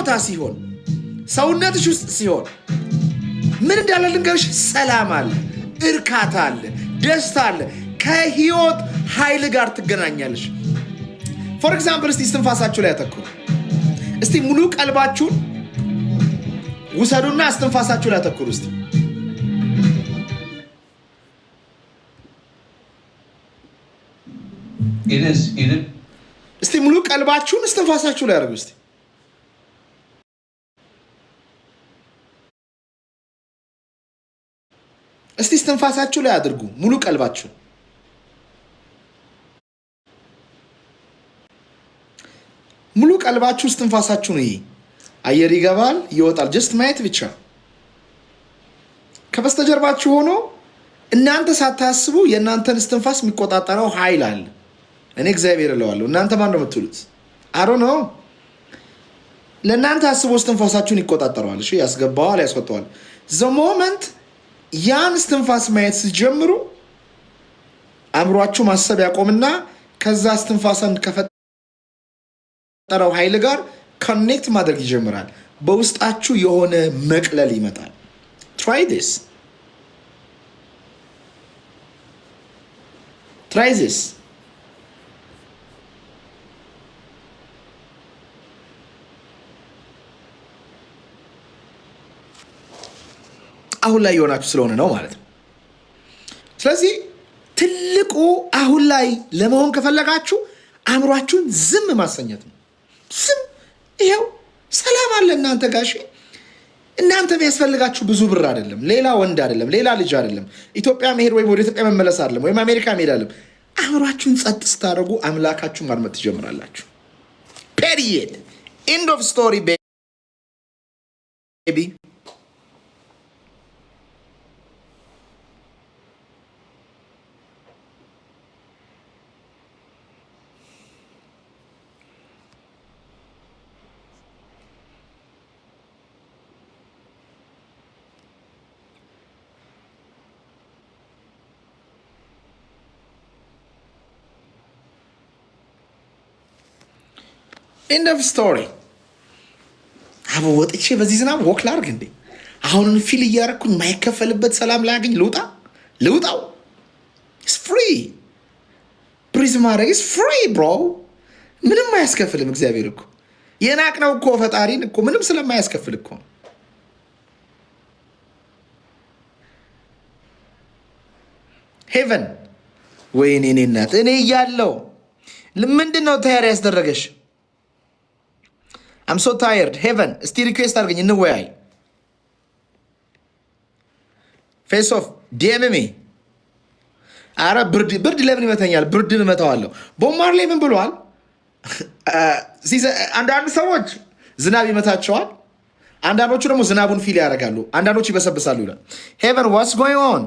ቦታ ሲሆን፣ ሰውነትሽ ውስጥ ሲሆን ምን እንዳለ ልንገርሽ፣ ሰላም አለ፣ እርካታ አለ፣ ደስታ አለ። ከህይወት ኃይል ጋር ትገናኛለሽ። For example፣ እስቲ እስትንፋሳችሁ ላይ አተኩሩ። እስቲ ሙሉ ቀልባችሁን ውሰዱና እስትንፋሳችሁ ላይ አተኩሩ እስቲ። It is it is እስቲ ሙሉ ቀልባችሁን እስትንፋሳችሁ ላይ አድርጉ እስቲ። እስቲ እስትንፋሳችሁ ላይ አድርጉ ሙሉ ቀልባችሁን። ሙሉ ቀልባችሁ እስትንፋሳችሁ ነው። ይሄ አየር ይገባል ይወጣል፣ just ማየት ብቻ። ከበስተጀርባችሁ ሆኖ እናንተ ሳታስቡ የእናንተን እስትንፋስ የሚቆጣጠረው ኃይል አለ። እኔ እግዚአብሔር እለዋለሁ። እናንተ ማን ነው የምትሉት? I don't know። ለእናንተ አስቦ እስትንፋሳችሁን ይቆጣጠረዋል። እሺ፣ ያስገባዋል፣ ያስወጣዋል። The moment ያን እስትንፋስ ማየት ስትጀምሩ አእምሯችሁ ማሰብ ያቆምና ከዛ እስትንፋሳን ከፈጠረው ኃይል ጋር connect ማድረግ ይጀምራል። በውስጣችሁ የሆነ መቅለል ይመጣል። Try this, try this። አሁን ላይ የሆናችሁ ስለሆነ ነው ማለት ነው። ስለዚህ ትልቁ አሁን ላይ ለመሆን ከፈለጋችሁ አእምሯችሁን ዝም ማሰኘት ነው። ዝም፣ ይኸው ሰላም አለ እናንተ ጋሽ። እናንተ የሚያስፈልጋችሁ ብዙ ብር አይደለም፣ ሌላ ወንድ አይደለም፣ ሌላ ልጅ አይደለም፣ ኢትዮጵያ መሄድ ወይም ወደ ኢትዮጵያ መመለስ አይደለም፣ ወይም አሜሪካ መሄድ አይደለም። አእምሯችሁን ጸጥ ስታደርጉ አምላካችሁን ማድመጥ ትጀምራላችሁ። Period, end of story, baby. End of story። አቦ ወጥቼ በዚህ ዝናብ walk ላርግ እንዴ? አሁንን feel እያደረኩኝ የማይከፈልበት ሰላም ላያገኝ ልውጣ ልውጣው። It's free. Breathe ማድረግ is free, bro። ምንም አያስከፍልም። እግዚአብሔር እኮ የናቅነው እኮ ፈጣሪን እኮ ምንም ስለማያስከፍል እኮ ነው። ሄቨን፣ ወይኔ እኔ እናት፣ እኔ እያለው ምንድን ነው tired ያስደረገሽ? I'm so tired። ሄቨን፣ እስቲ request አድርገኝ እንወያይ። Face off, DM me። አረ ብርድ ብርድ ለምን ይመተኛል? ብርድን እመታዋለሁ። ቦብ ማርሌ ምን ብሏል? አንዳንድ ሰዎች ዝናብ ይመታቸዋል። አንዳንዶቹ ደግሞ ዝናቡን feel ያደርጋሉ። አንዳንዶቹ ይበሰብሳሉ ይላል። ሄቨን፣ what's going on?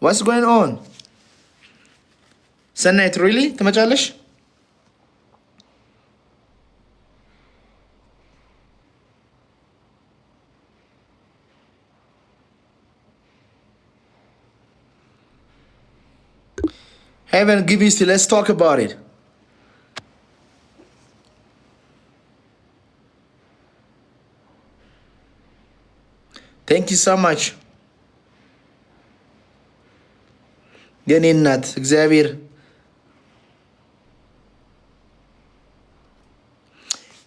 What's going on? ሰናይት፣ really ትመጫለሽ? ሄቨን፣ ግቢ እስቲ፣ let's talk about it. Thank you so much የኔ እናት። እግዚአብሔር።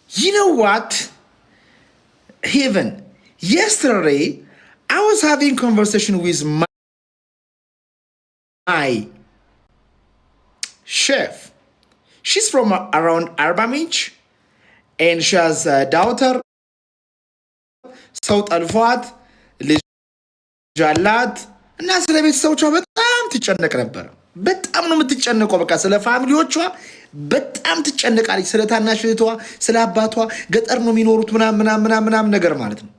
You know what? Heaven, yesterday I was having conversation with my chef. She's from around Arba Minch and she has a daughter. ሰው ጠልፏት ልጅ አላት እና ስለ ቤተሰቦቿ በጣም ትጨነቅ ነበር። በጣም ነው የምትጨነቀው። በቃ ስለ family ዎቿ በጣም ትጨነቃለች። ስለ ታናሽ እህቷ፣ ስለ አባቷ፣ ገጠር ነው የሚኖሩት ምናምን ምናምን ምናምን ነገር ማለት ነው።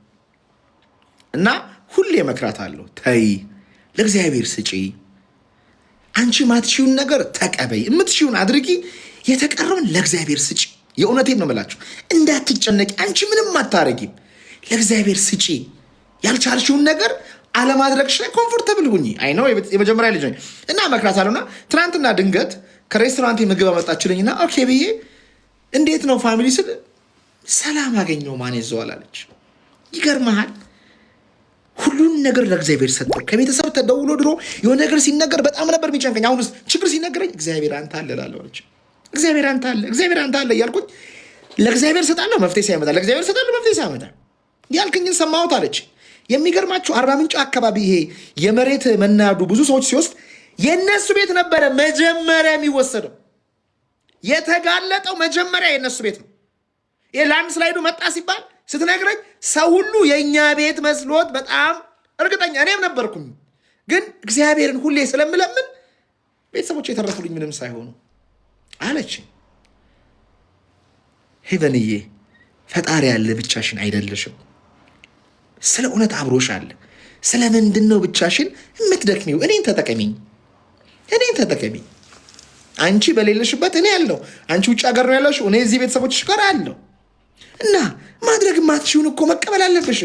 እና ሁሌ እመክራታለሁ፣ ተይ ለእግዚአብሔር ስጪ፣ አንቺ ማትችይውን ነገር ተቀበይ፣ የምትችይውን አድርጊ፣ የተቀረውን ለእግዚአብሔር ስጪ። የእውነቴን ነው የምላችሁ፣ እንዳትጨነቂ። አንቺ ምንም አታረጊም፣ ለእግዚአብሔር ስጪ። ያልቻልሽውን ነገር አለማድረግሽ ላይ comfortable ሁኚ። I know የመጀመሪያ ልጅ ነኝ እና እመክራታለሁና ትናንትና ድንገት ከሬስቶራንት ምግብ አመጣችልኝና okay ብዬ እንዴት ነው family ስል ሰላም አገኘው ማን ይዘዋል አለች። ይገርመሃል፣ ሁሉን ነገር ለእግዚአብሔር ሰጠው። ከቤተሰብ ተደውሎ ድሮ የሆነ ነገር ሲነገር በጣም ነበር የሚጨንቀኝ። አሁንስ ችግር ሲነገረኝ እግዚአብሔር አንተ አለ እላለሁ አለች። እግዚአብሔር አንተ አለ፣ እግዚአብሔር አንተ አለ እያልኩኝ ለእግዚአብሔር ሰጣለሁ፣ መፍትሄ ሳይመጣ፣ ለእግዚአብሔር ሰጣለሁ፣ መፍትሄ ሳይመጣ ያልክኝን ሰማሁት አለች። የሚገርማችሁ አርባ ምንጭ አካባቢ ይሄ የመሬት መናዱ ብዙ ሰዎች ሲወስድ የእነሱ ቤት ነበረ መጀመሪያ የሚወሰደው። የተጋለጠው መጀመሪያ የእነሱ ቤት ነው። ይሄ landslide ኡ መጣ ሲባል ስትነግረኝ ሰው ሁሉ የእኛ ቤት መስሎት በጣም እርግጠኛ እኔም ነበርኩኝ። ግን እግዚአብሔርን ሁሌ ስለምለምን ቤተሰቦች የተረፉልኝ ምንም ሳይሆኑ አለች። ሄቨንዬ፣ ፈጣሪ ያለ፣ ብቻሽን አይደለሽም። ስለ እውነት አብሮሽ አለ። ስለ ምንድን ነው ብቻሽን የምትደክሚው? እኔን ተጠቀሚኝ፣ እኔን ተጠቀሚኝ። አንቺ በሌለሽበት እኔ አለሁ። አንቺ ውጭ ሀገር ነው ያለሽው፣ እኔ እዚህ ቤተሰቦችሽ ጋር አለሁ። እና ማድረግ ማትችይውን እኮ መቀበል አለብሽ።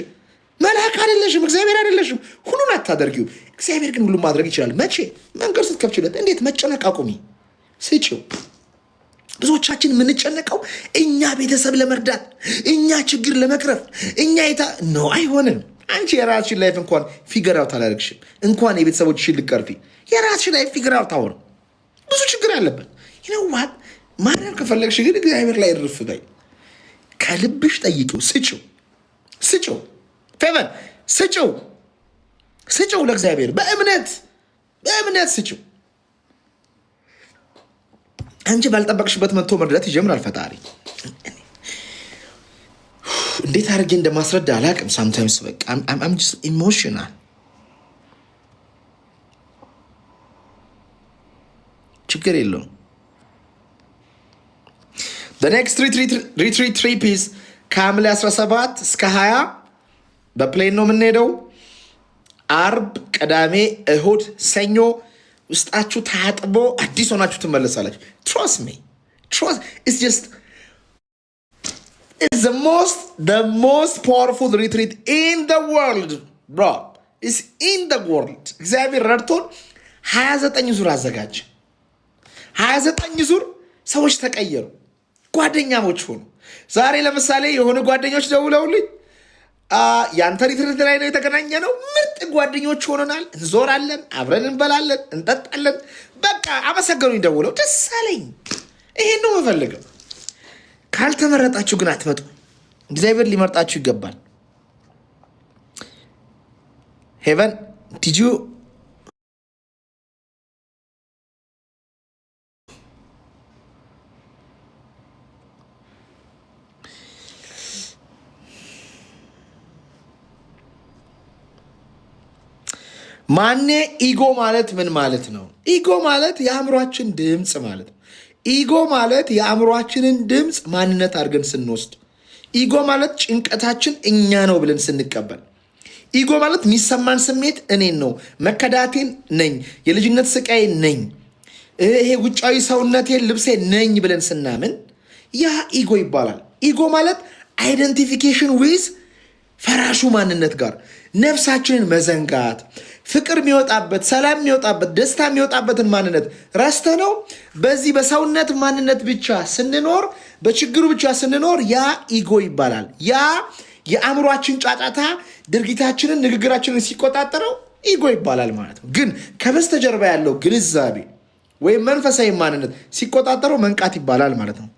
መልአክ አይደለሽም፣ እግዚአብሔር አይደለሽም። ሁሉን አታደርጊው። እግዚአብሔር ግን ሁሉን ማድረግ ይችላል። መቼ? መንገድ ስትከፍችለት። እንዴት? መጨነቅ አቁሚ፣ ስጪው። ብዙዎቻችን የምንጨነቀው እኛ ቤተሰብ ለመርዳት፣ እኛ ችግር ለመቅረፍ፣ እኛ የታ ነው። አይሆንም። አንቺ የራስሽን life እንኳን figure out አላደረግሽም። እንኳን የቤተሰቦችሽን ልትቀርፊ የራስሽን life figure out አሁን ብዙ ችግር አለበት። You know what? ማዳን ከፈለግሽ ግን እግዚአብሔር ላይ እርፍ በይ። ከልብሽ ጠይቂው፣ ስጭው፣ ስጭው፣ ፌቨን ስጭው፣ ስጭው ለእግዚአብሔር በእምነት፣ በእምነት ስጭው። አንቺ ባልጠበቅሽበት መጥቶ መርዳት ይጀምራል ፈጣሪ። እንዴት አድርጌ እንደማስረዳ አላውቅም። Sometimes በቃ I'm just emotional። ችግር የለውም። Next retreat trip is ከሐምሌ 17 እስከ 20 በ plane ነው የምንሄደው። አርብ፣ ቅዳሜ፣ እሁድ፣ ሰኞ ውስጣችሁ ታጥቦ አዲስ ሆናችሁ ትመለሳላችሁ። Trust me, trust. It's just it's the most powerful retreat in the world, bro. It's in the world። እግዚአብሔር ረድቶን 29 ዙር አዘጋጀ። 29 ዙር ሰዎች ተቀየሩ፣ ጓደኛሞች ሆኑ። ዛሬ ለምሳሌ የሆኑ ጓደኞች ደውለውልኝ የአንተ retreat ላይ ነው የተገናኘነው። ምርጥ ጓደኞች ሆነናል። እንዞራለን፣ አብረን እንበላለን፣ እንጠጣለን። በቃ አመሰገኑኝ ደውለው፣ ደስ አለኝ። ይሄን ነው የምፈልገው። ካልተመረጣችሁ ግን አትመጡ። እግዚአብሔር ሊመርጣችሁ ይገባል። ሄቨን, did you ማኔ ego ማለት ምን ማለት ነው? Ego ማለት የአእምሯችን ድምፅ ማለት ነው። Ego ማለት የአእምሯችንን ድምፅ ማንነት አድርገን ስንወስድ፣ ego ማለት ጭንቀታችን እኛ ነው ብለን ስንቀበል፣ ego ማለት የሚሰማን ስሜት እኔን ነው፣ መከዳቴን ነኝ፣ የልጅነት ስቃይ ነኝ፣ ይሄ ውጫዊ ሰውነቴን ልብሴ ነኝ ብለን ስናምን ያ ego ይባላል። Ego ማለት identification with ፈራሹ ማንነት ጋር ነፍሳችንን መዘንጋት፣ ፍቅር የሚወጣበት፣ ሰላም የሚወጣበት፣ ደስታ የሚወጣበትን ማንነት ረስተነው በዚህ በሰውነት ማንነት ብቻ ስንኖር፣ በችግሩ ብቻ ስንኖር ያ ego ይባላል። ያ የአእምሯችን ጫጫታ ድርጊታችንን፣ ንግግራችንን ሲቆጣጠረው ego ይባላል ማለት ነው። ግን ከበስተጀርባ ያለው ግንዛቤ ወይም መንፈሳዊ ማንነት ሲቆጣጠረው መንቃት ይባላል ማለት ነው።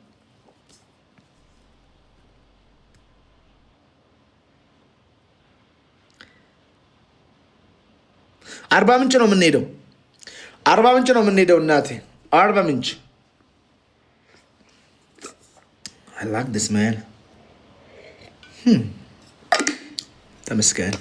አርባ ምንጭ ነው የምንሄደው። አርባ ምንጭ ነው የምንሄደው እናቴ፣ አርባ ምንጭ። I like this, man. ተመስገን።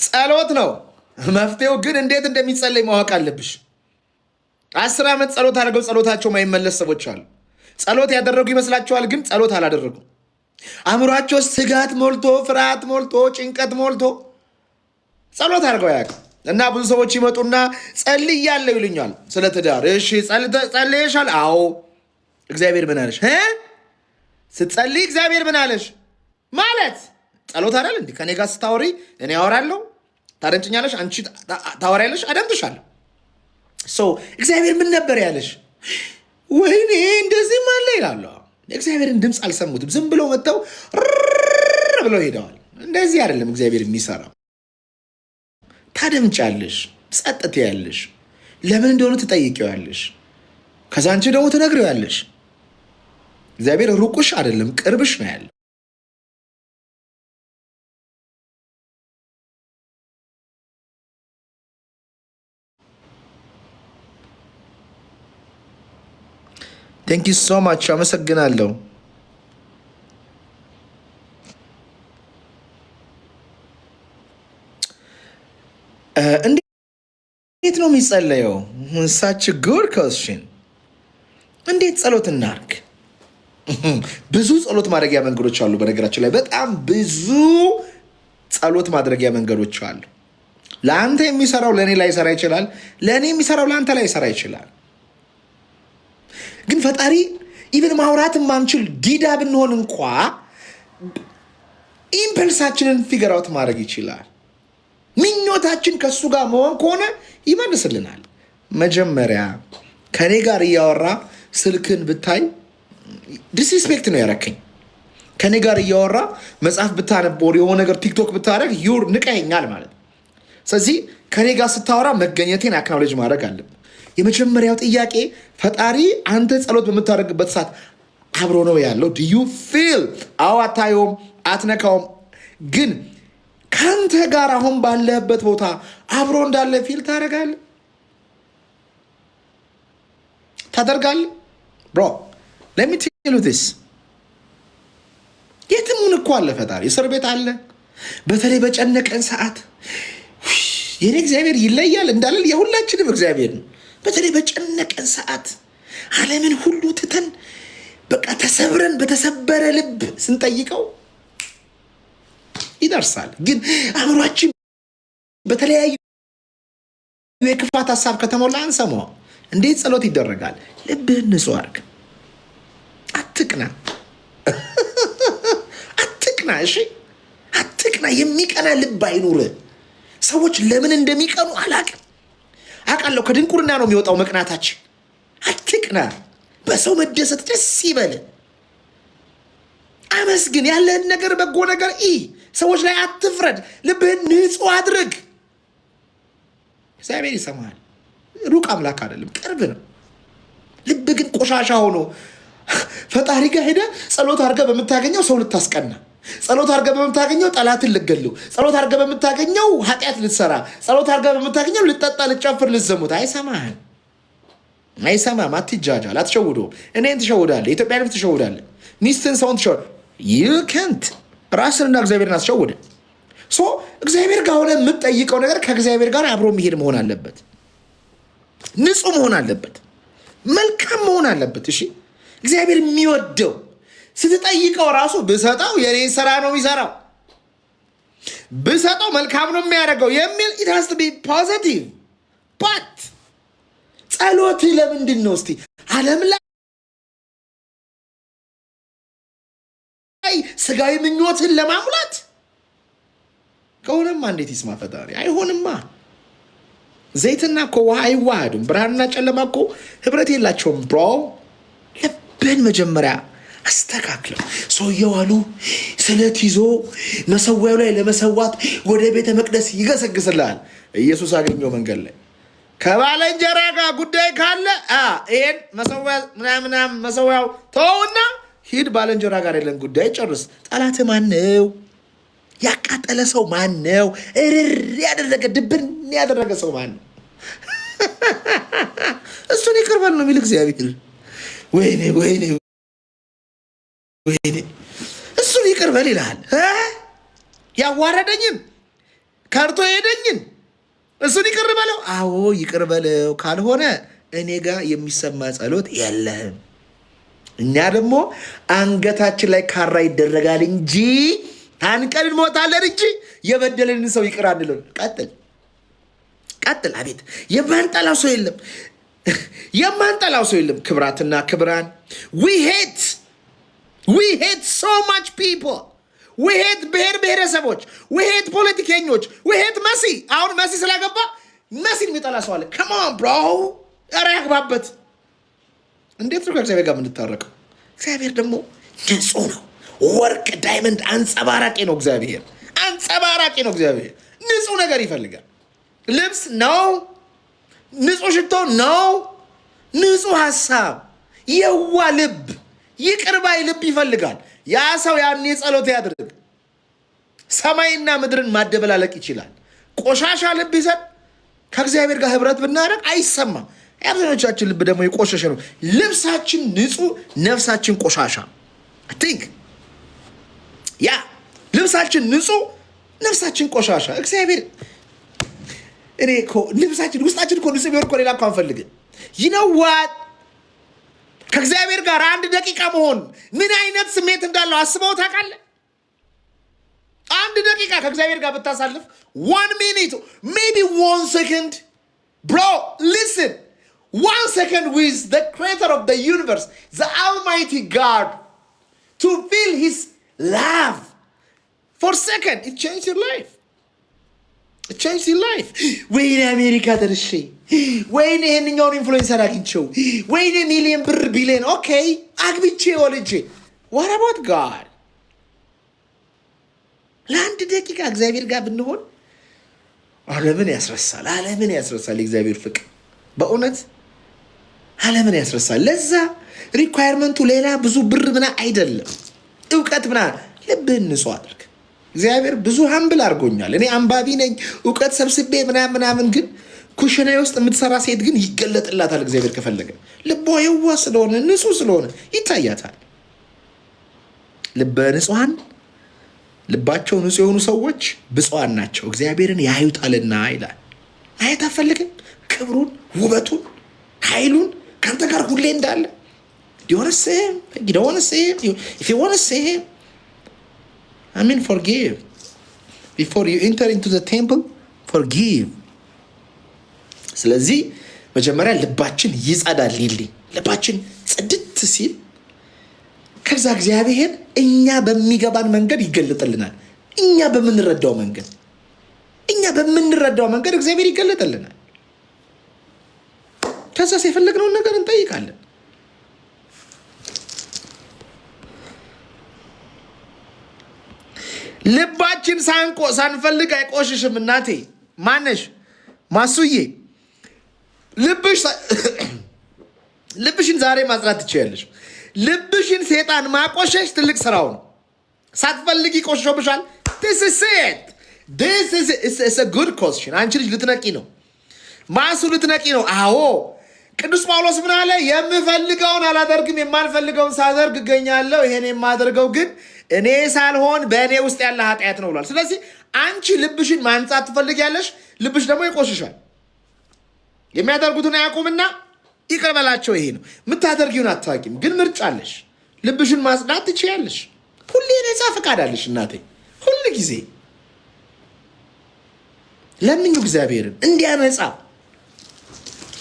ጸሎት ነው መፍትሄው። ግን እንዴት እንደሚጸለይ ማወቅ አለብሽ። 10 ዓመት ጸሎት አድርገው ጸሎታቸው ማይመለስ ሰዎች አሉ። ጸሎት ያደረጉ ይመስላቸዋል፣ ግን ጸሎት አላደረጉም። አእምሯቸው ስጋት ሞልቶ፣ ፍርሃት ሞልቶ፣ ጭንቀት ሞልቶ ጸሎት አድርገው አያውቅም። እና ብዙ ሰዎች ይመጡና ጸልያለሁ ይሉኛል ስለ ትዳር። እሺ ጸልየሻል? አዎ። እግዚአብሔር ምን አለሽ? ስትጸልይ እግዚአብሔር ምን አለሽ ማለት ጸሎት አይደል እንዴ? ከኔ ጋር ስታወሪ እኔ አወራለሁ፣ ታደምጭኛለሽ፣ አንቺ ታወሪያለሽ፣ አደምጥሻለሁ። So እግዚአብሔር ምን ነበር ያለሽ? ወይኔ እንደዚህም አለ ይላሉ። የእግዚአብሔርን ድምፅ አልሰሙትም። ዝም ብለው መጥተው ብለው ሄደዋል። እንደዚህ አይደለም እግዚአብሔር የሚሰራው። ታደምጫለሽ፣ ጸጥ ትያለሽ፣ ለምን እንደሆነ ትጠይቂዋለሽ። ከዛ አንቺ ደግሞ ትነግሪዋለሽ። እግዚአብሔር ሩቅሽ አይደለም፣ ቅርብሽ ነው ያለው። Thank you so much፣ አመሰግናለሁ። እንዴት ነው የሚጸለየው? Such good question። እንዴት ጸሎት እናርግ? ብዙ ጸሎት ማድረጊያ መንገዶች አሉ። በነገራችን ላይ በጣም ብዙ ጸሎት ማድረጊያ መንገዶች አሉ። ለአንተ የሚሰራው ለእኔ ላይሰራ ይችላል። ለእኔ የሚሰራው ለአንተ ላይሰራ ይችላል። ግን ፈጣሪ even ማውራት ማንችል ዲዳ ብንሆን እንኳ impulse ኣችንን figure out ማድረግ ይችላል። ምኞታችን ከእሱ ጋር መሆን ከሆነ ይመልስልናል። መጀመሪያ ከእኔ ጋር እያወራ ስልክን ብታይ disrespect ነው ያረከኝ። ከእኔ ጋር እያወራ መጽሐፍ ብታነብ፣ የሆነ ነገር ቲክቶክ ብታደርግ you're ንቀኸኛል ማለት ነው። ስለዚህ ከእኔ ጋር ስታወራ መገኘቴን acknowledge ማድረግ አለብን። የመጀመሪያው ጥያቄ ፈጣሪ አንተ ጸሎት በምታደርግበት ሰዓት አብሮ ነው ያለው? Do you feel? አዎ፣ አታየውም፣ አትነካውም፣ ግን ከአንተ ጋር አሁን ባለህበት ቦታ አብሮ እንዳለ feel ታደርጋለህ ታደርጋለህ። Bro, let me tell you this፣ የትም ሁን እኮ አለ ፈጣሪ። እስር ቤት አለ። በተለይ በጨነቀን ሰዓት የኔ እግዚአብሔር ይለያል እንዳለን የሁላችንም እግዚአብሔር ነው። በተለይ በጨነቀን ሰዓት ዓለምን ሁሉ ትተን በቃ ተሰብረን በተሰበረ ልብ ስንጠይቀው ይደርሳል። ግን አእምሯችን በተለያዩ የክፋት ሀሳብ ከተሞላ አንሰማው። እንዴት ጸሎት ይደረጋል? ልብህን ንጹህ አድርግ። አትቅና፣ አትቅና። እሺ አትቅና። የሚቀና ልብ አይኑር። ሰዎች ለምን እንደሚቀኑ አላቅም። አውቃለሁ ከድንቁርና ነው የሚወጣው መቅናታችን። አትቅና። በሰው መደሰት ደስ ይበል። አመስግን። ያለህን ነገር በጎ ነገር ኢ ሰዎች ላይ አትፍረድ። ልብህን ንጹህ አድርግ። እግዚአብሔር ይሰማሃል። ሩቅ አምላክ አይደለም፣ ቅርብ ነው። ልብ ግን ቆሻሻ ሆኖ ፈጣሪ ጋር ሄደህ ጸሎት አድርገህ በምታገኘው ሰው ልታስቀና፣ ጸሎት አድርገህ በምታገኘው ጠላትን ልትገለው፣ ጸሎት አድርገህ በምታገኘው ኃጢአት ልትሰራ፣ ጸሎት አድርገህ በምታገኘው ልትጠጣ፣ ልትጨፍር፣ ልትዘሙት፣ አይሰማህም። አይሰማም። አትጃጃል፣ አትሸውዶ። እኔን ትሸውዳለህ፣ የኢትዮጵያን ትሸውዳለህ፣ ሚስትን፣ ሰውን ትሸውዳለህ። ዩ ካንት ራስንና እግዚአብሔርን አስሸውደ። So እግዚአብሔር ጋር ሆነ የምትጠይቀው ነገር ከእግዚአብሔር ጋር አብሮ የሚሄድ መሆን አለበት። ንጹህ መሆን አለበት። መልካም መሆን አለበት። እሺ እግዚአብሔር የሚወደው ስትጠይቀው ራሱ ብሰጠው የኔን ስራ ነው የሚሰራው፣ ብሰጠው መልካም ነው የሚያደርገው የሚል፣ it has to be positive። But ጸሎት ለምንድን ነው እስቲ? ዓለም ላይ ስጋዊ ምኞትን ለማሙላት ከሆነማ እንዴት ይስማ ፈጣሪ? አይሆንማ። ዘይትና እኮ ውሃ አይዋሃዱም። ብርሃንና ጨለማ እኮ ህብረት የላቸውም። Bro፣ ልብን መጀመሪያ አስተካክለው። ሰውየው አሉ ስለት ይዞ መሰዊያው ላይ ለመሰዋት ወደ ቤተ መቅደስ ይገሰግስልሃል። ኢየሱስ አገኘው መንገድ ላይ። ከባለንጀራ ጋር ጉዳይ ካለ ይሄን መሰዊያ ምናምናም መሰዊያው ተወውና ሂድ፣ ባለንጀራ ጋር የለን ጉዳይ ጨርስ። ጠላት ማን ነው? ያቃጠለ ሰው ማን ነው? እርር ያደረገ፣ ድብን ያደረገ ሰው ማን ነው? እሱን ይቅር በል ነው የሚል እግዚአብሔር። ወይኔ ወይኔ ወይኔ፣ እሱን ይቅር በል ይልሃል። ያዋረደኝን፣ ከርቶ የሄደኝን እሱን ይቅር በለው። አዎ ይቅር በለው። ካልሆነ እኔ ጋር የሚሰማ ጸሎት የለህም። እኛ ደግሞ አንገታችን ላይ ካራ ይደረጋል እንጂ፣ ታንቀን እንሞታለን እንጂ የበደለንን ሰው ይቅር አንልም። ቀጥል። ቀጥል። አቤት የማንጠላው ሰው የለም፣ የማንጠላው ሰው የለም። ክብራትና ክብራን፣ we hate so much people. We hate ብሔር ብሔረሰቦች፣ we hate ፖለቲከኞች፣ we hate መሲ። አሁን መሲ ስላገባ መሲን የሚጠላ ሰው አለ። Come on, bro፣ ኧረ ያግባበት። እንዴት ነው ከእግዚአብሔር ጋር የምንታረቀው? እግዚአብሔር ደግሞ ንጹህ ነው። ወርቅ diamond አንጸባራቂ ነው። እግዚአብሔር አንጸባራቂ ነው። እግዚአብሔር ንጹህ ነገር ይፈልጋል። ልብስ ነው፣ ንጹህ ሽቶ ነው፣ ንጹህ ሀሳብ፣ የዋህ ልብ፣ ይቅር ባይ ልብ ይፈልጋል። ያ ሰው ያኔ ጸሎት ያድርግ። ሰማይና ምድርን ማደበላለቅ ይችላል። ቆሻሻ ልብ ይዘን ከእግዚአብሔር ጋር ህብረት ብናደርግ አይሰማም። የአብዛኞቻችን ልብ ደግሞ የቆሸሸ ነው። ልብሳችን ንጹህ፣ ነፍሳችን ቆሻሻ። Think, yeah፣ ልብሳችን ንጹህ፣ ነፍሳችን ቆሻሻ። እግዚአብሔር እኔ እኮ ልብሳችን ውስጣችን እኮ ንጹህ ቢሆን እኮ ሌላ እኮ አንፈልግም። You know what? ከእግዚአብሔር ጋር አንድ ደቂቃ መሆን ምን አይነት ስሜት እንዳለው አስበው ታውቃለህ? አንድ ደቂቃ ከእግዚአብሔር ጋር ብታሳልፍ፣ one minute, maybe one second, bro, listen, one second with the creator of the universe, the almighty God, to feel his love for second, it change your life. Change your life። ወይኔ አሜሪካ ደርሼ፣ ወይኔ ይሄንኛውን influencer አግኝቼው፣ ወይኔ ሚሊዮን ብር ቢሊዮን፣ okay አግብቼ ወልጄ፣ what about God? ለአንድ ደቂቃ እግዚአብሔር ጋር ብንሆን ዓለምን ያስረሳል። ዓለምን ያስረሳል። የእግዚአብሔር ፍቅር በእውነት ዓለምን ያስረሳል። ለዛ requirement ኡ ሌላ ብዙ ብር ምና አይደለም፣ እውቀት ምና፣ ልብህን ንጹህ አድርግ። እግዚአብሔር ብዙ humble አድርጎኛል። እኔ አንባቢ ነኝ፣ እውቀት ሰብስቤ ምናምን ምናምን፣ ግን ኩሽና ውስጥ የምትሰራ ሴት ግን ይገለጥላታል። እግዚአብሔር ከፈለገ ልቧ የዋህ ስለሆነ፣ ንጹህ ስለሆነ ይታያታል። ልበ ንጹሐን፣ ልባቸው ንጹህ የሆኑ ሰዎች ብፁዓን ናቸው፣ እግዚአብሔርን ያዩታልና ይላል። ማየት አትፈልግም? ክብሩን፣ ውበቱን፣ ኃይሉን ከአንተ ጋር ሁሌ እንዳለ። Do you wanna see him? You don't wanna see him? If you wanna see him, I mean, forgive. Before you enter into the temple, forgive. ስለዚህ መጀመሪያ ልባችን ይጸዳል። ሊሊ፣ ልባችን ጽድት ሲል ከዛ እግዚአብሔር እኛ በሚገባን መንገድ ይገለጥልናል። እኛ በምንረዳው መንገድ እግዚአብሔር ይገለጥልናል። ከዛስ የፈለግነውን ነገር እንጠይቃለን። ልባችን ሳንቆ ሳንፈልግ አይቆሽሽም። እናቴ ማነሽ ማሱዬ፣ ልብሽን ዛሬ ማጽዳት ትችያለሽ። ልብሽን ሴጣን ማቆሸሽ ትልቅ ስራው ነው። ሳትፈልጊ ቆሽሾብሻል። This is it. This is a good question። አንቺ ልጅ ልትነቂ ነው። ማሱ ልትነቂ ነው። አዎ፣ ቅዱስ ጳውሎስ ምን አለ? የምፈልገውን አላደርግም፣ የማልፈልገውን ሳደርግ እገኛለሁ። ይሄን የማደርገው ግን እኔ ሳልሆን በእኔ ውስጥ ያለ ኃጢአት ነው ብሏል። ስለዚህ አንቺ ልብሽን ማንጻት ትፈልጊያለሽ፣ ልብሽ ደግሞ ይቆሽሻል። የሚያደርጉትን አያውቁምና ይቅር በላቸው። ይሄ ነው። የምታደርጊውን አታውቂም፣ ግን ምርጫ አለሽ። ልብሽን ማጽዳት ትችያለሽ። ሁሌ ነፃ ፈቃድ አለሽ እናቴ። ሁል ጊዜ ለምኙ እግዚአብሔርን እንዲያነጻ።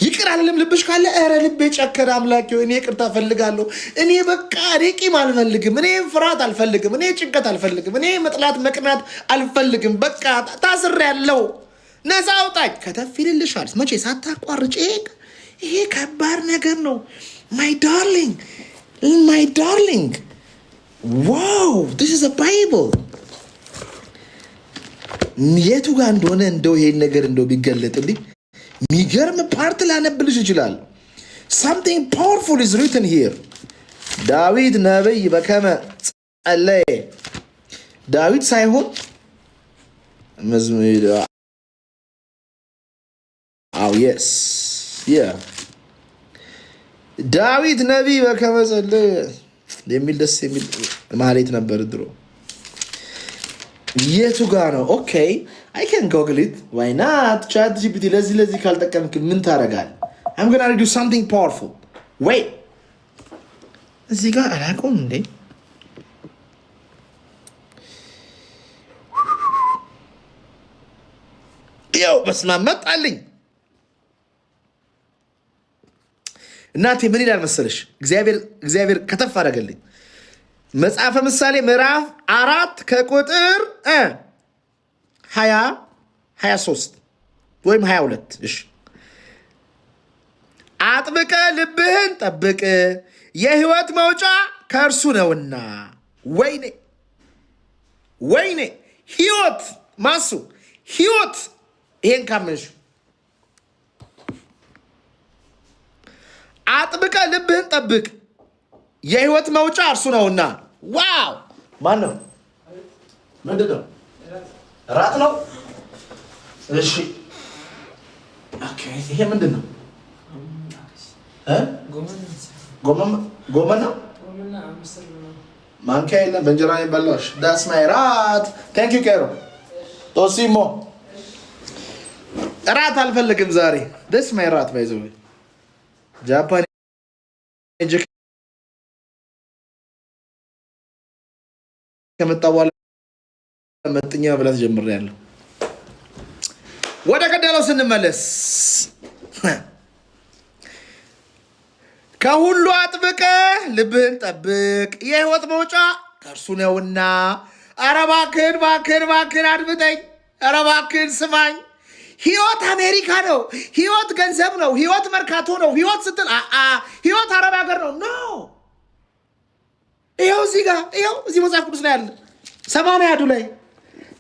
ይቅር አለም ልብሽ ካለ፣ ኧረ ልቤ ጨከነ፣ አምላኬ ሆይ እኔ ይቅርታ እፈልጋለሁ። እኔ በቃ እኔ ቂም አልፈልግም። እኔ ፍርሃት አልፈልግም። እኔ ጭንቀት አልፈልግም። እኔ መጥላት መቅናት አልፈልግም። በቃ ታስሬያለሁ፣ ነፃ አውጣኝ። ከተፍ ይልልሻል። መቼ ሳታቋርጭ። ይሄ ከባድ ነገር ነው። My darling, my darling, wow, this is Bible። የቱ ጋር እንደሆነ እንደው ይሄን ነገር እንደው ቢገለጥልኝ የሚገርም part ላነብልሽ እችላለሁ። Something powerful is written here። ዳዊት ነቢይ በከመ ጸለየ፣ ዳዊት ሳይሆን መዝሙር፣ አዎ፣ yes, yeah፣ ዳዊት ነቢይ በከመ ጸለየ የሚል ደስ የሚል ማህሌት ነበር ድሮ። የቱ ጋ ነው? Okay, I can Google it, why not? ChatGPT ለዚህ ካልጠቀምክ ምን ታደርጋለህ? I'm gonna do something powerful. Wait፣ እዚህ ጋር አላውቀውም እንዴ? ያው በስመ አብ መጣልኝ። እናቴ ምን ይላል መሰለሽ? እግዚአብሔር ከተፍ አደረገልኝ። መጽሐፈ ምሳሌ ምዕራፍ 4 ከቁጥር 23 ወይም 22። እሺ፣ አጥብቀህ ልብህን ጠብቅ፣ የህይወት መውጫ ከእርሱ ነውና። ወይኔ ወይኔ፣ ህይወት ማሱ ህይወት፣ ይሄን ካመንሽ አጥብቀህ ልብህን ጠብቅ፣ የህይወት መውጫ እርሱ ነውና። Wow! ማን ነው? ምንድን ነው? ራት ነው? እሺ፣ okay። ይሄ ምንድን ነው? ጎመን ነው። ማንኪያ የለም። በእንጀራ ነው የበላሁሽ። That's my ራት። Thank you ኬሮ ቶሲሞ። ራት አልፈልግም ዛሬ። That's my ራት by the way። ጃፓን ሄጄ ከመጣ በኋላ መጥኛ መብላት ጀምሬያለሁ። ወደ ገደለው ስንመለስ ከሁሉ አጥብቀህ ልብህን ጠብቅ፣ የህይወት መውጫ ከእርሱ ነውና። ኧረ እባክህን፣ እባክህን፣ እባክህን አድምጠኝ። ኧረ እባክህን ስማኝ። ህይወት አሜሪካ ነው። ህይወት ገንዘብ ነው። ህይወት መርካቶ ነው። ህይወት ስትል ህይወት አረብ ሀገር ነው። No፣ ይኸው እዚህ ጋር፣ ይኸው እዚህ መጽሐፍ ቅዱስ ላይ አለ፣ 80 አሐዱ ላይ።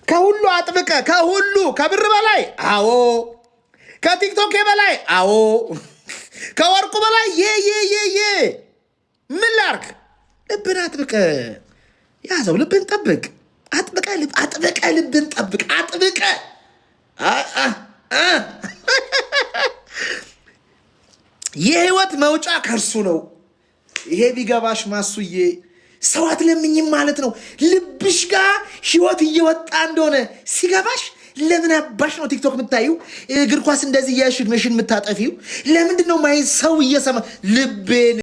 ከሁሉ አጥብቀህ፣ ከሁሉ፣ ከብር በላይ አዎ፣ ከቲክቶኬ በላይ አዎ፣ ከወርቁ በላይ ዬ ምን ላርክ? ልብን አጥብቀህ ያዘው። ልብን ጠብቅ። አጥብቀህ ልብን ጠብቅ። አጥብቀህ። የህይወት መውጫ ከእርሱ ነው። ይሄ ቢገባሽ ማሱዬ ሰው አትለምኝም ማለት ነው። ልብሽ ጋር ህይወት እየወጣ እንደሆነ ሲገባሽ ለምን አባሽ ነው ቲክቶክ የምታዩ? እግር ኳስ እንደዚህ እያልሽ ዕድሜሽን የምታጠፊው? ለምንድን ነው ማየት ሰው እየሰማ ልቤን